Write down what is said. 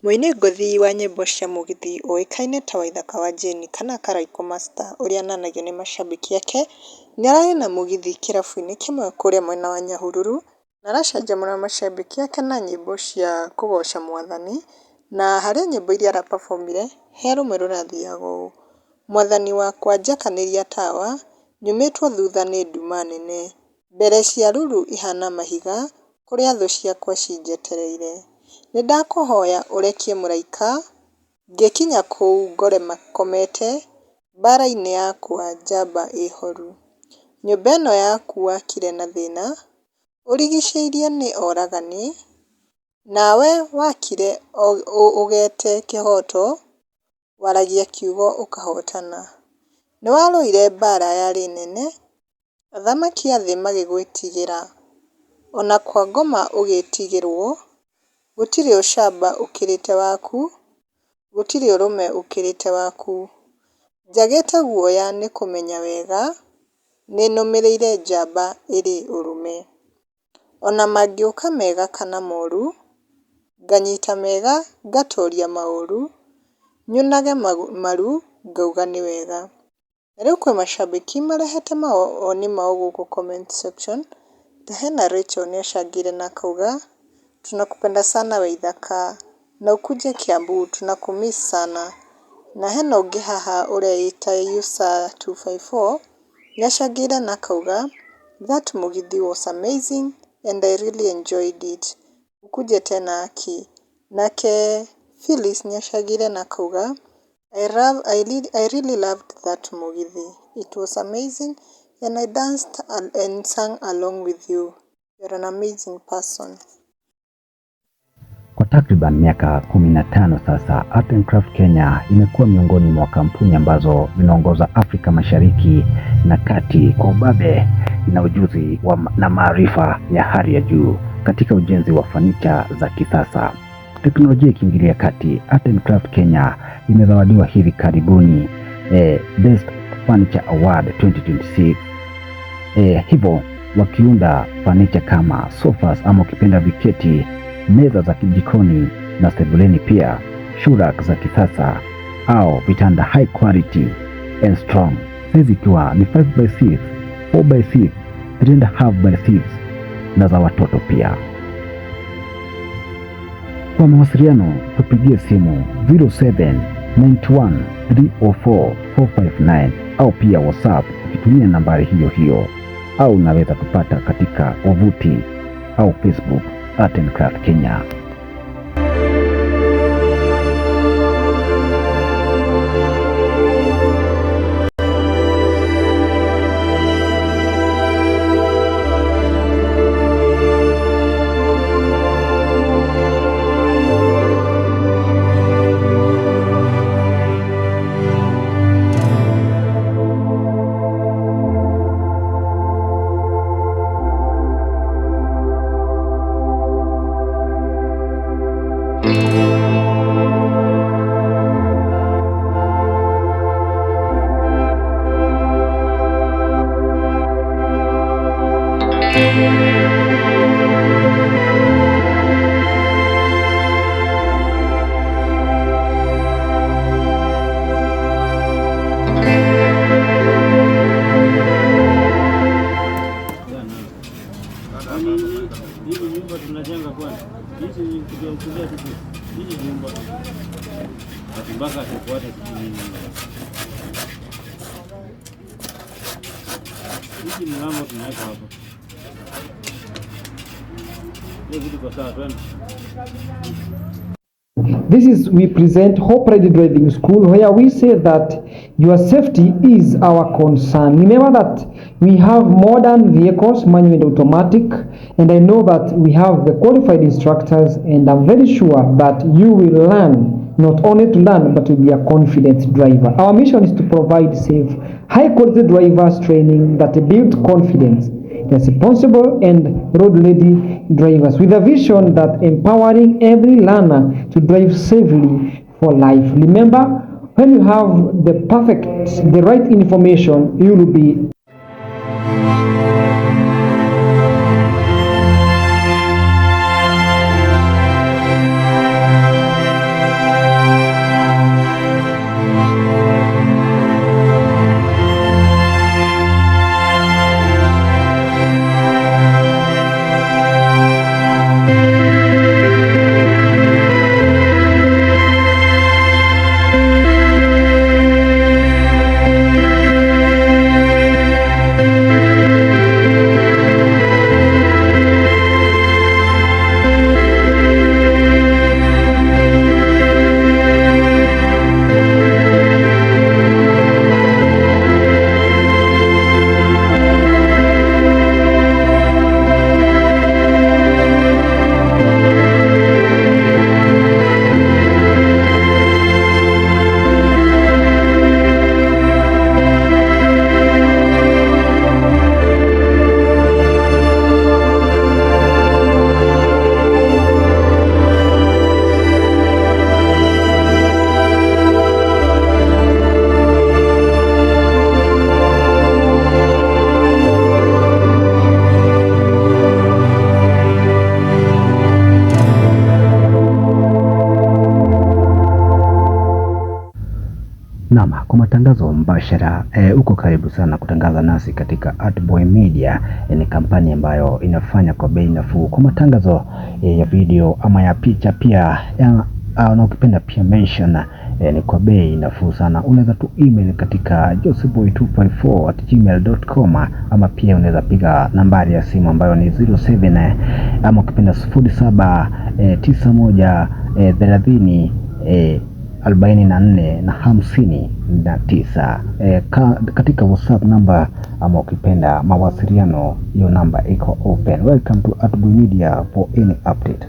Mũini ngũthi wa nyĩmbo cia mũgithi ũĩkaine ta Waithaka wa Jane kana Karaikũ Master ũrĩa ananagio nĩ macambĩki ake, nĩararĩ na mũgithi kĩrabu-inĩ kĩmwe kũrĩa mwena wa Nyahururu, na aracanjamũra macambĩki ake na nyĩmbo cia kũgoca mwathani, na harĩ nyĩmbo iria ara perform ire, he rũmwe rũrathiaga ũũ: Mwathani wakwa njakanĩria tawa, nyumĩtwo thutha nĩ nduma nene, mbere cia ruru ihana mahiga, kũrĩa thũ ciakwa cinjetereire. Nĩndakũhoya ũrekie mũraika, ngĩkinya kũu ngore makomete, mbara-inĩ yakwa njamba ĩhoru. Nyũmba ĩno yaku wakire na thĩna, ũrigicĩirio nĩ oragani, nawe wakire ũgete kĩhoto, waragia kiugo ũkahotana. Nĩwarũire mbara yarĩ nene, athamaki a thĩ magĩgwĩtigĩra, ona kwa ngoma ũgĩtigĩrwo, gũtirĩ ũcamba ũkĩrĩte waku, gũtirĩ ũrũme ũkĩrĩte waku. Njagĩte guoya nĩ kũmenya wega, nĩnũmĩrĩire njamba ĩrĩ ũrũme. Ona mangĩũka mega kana moru, nganyita mega ngatoria maũru, nyunage maru ngauga nĩ wega. Na rĩu kwĩ macambĩki marehete mawoni mao gũkũ comment section, ta hena Rachel nĩacangĩire na akauga tunakupenda sana Waithaka na ukuje Kiambu tunakumiss sana. Na hena ũngĩ haha ũreita user 254 nĩacangĩire na akauga that mũgithi was amazing and I really enjoyed it, ukuje tena aki. Nake Phyllis nĩacangĩire na akauga I really loved that mũgithi, it was amazing and I danced and sang along with you, you're an amazing person. Kwa takriban miaka 15 sasa, Art and Craft Kenya imekuwa miongoni mwa kampuni ambazo zinaongoza Afrika Mashariki na Kati kwa ubabe na ujuzi na maarifa ya hali ya juu katika ujenzi wa fanicha za kisasa. Teknolojia ikiingilia kati, Art and Craft Kenya imezawadiwa hivi karibuni Best Furniture Award 2026. Hivyo wakiunda fanicha kama sofas ama ukipenda viketi, meza za jikoni na sebuleni, pia shoe rack za kisasa au vitanda high quality and strong, size ikiwa ni 5x6, 4x6, 3.5x6 na za watoto pia. Kwa mawasiliano tupigie simu 0791 304 459 au pia WhatsApp ukitumia nambari hiyo hiyo, au unaweza tupata katika wavuti au Facebook Art and Craft Kenya. Hizi nyumba tunajenga kwani hizi ni kuja tu hizi nyumba ati mpaka tufuate sijui hizi mlango tunaweka hapa. Hiyo vitu kwa sawa, twende. This is we present Hope Ready Driving School, where we say that your safety is our concern. Remember that we have modern vehicles, manual and automatic, and I know that we have the qualified instructors, and I'm very sure that you will learn, not only to learn, but to be a confident driver. Our mission is to provide safe, high quality drivers training that build confidence, responsible and road-ready drivers, with a vision that empowering every learner to drive safely for life. Remember, when you have the right information, you will be Naam, kwa matangazo mbashara uko karibu sana kutangaza nasi katika Artboy Media. Ni kampani ambayo inafanya kwa bei nafuu kwa matangazo ya video ama ya picha pia ya, na ukipenda pia mention ni kwa bei nafuu sana. Unaweza tu email katika joseboy254@gmail.com ama pia unaweza piga nambari ya simu ambayo ni 07 ama ukipenda 07 91 30 44 na 59. Katika WhatsApp namba ama ukipenda mawasiliano, hiyo namba iko open. Welcome to Artboy Media for any update.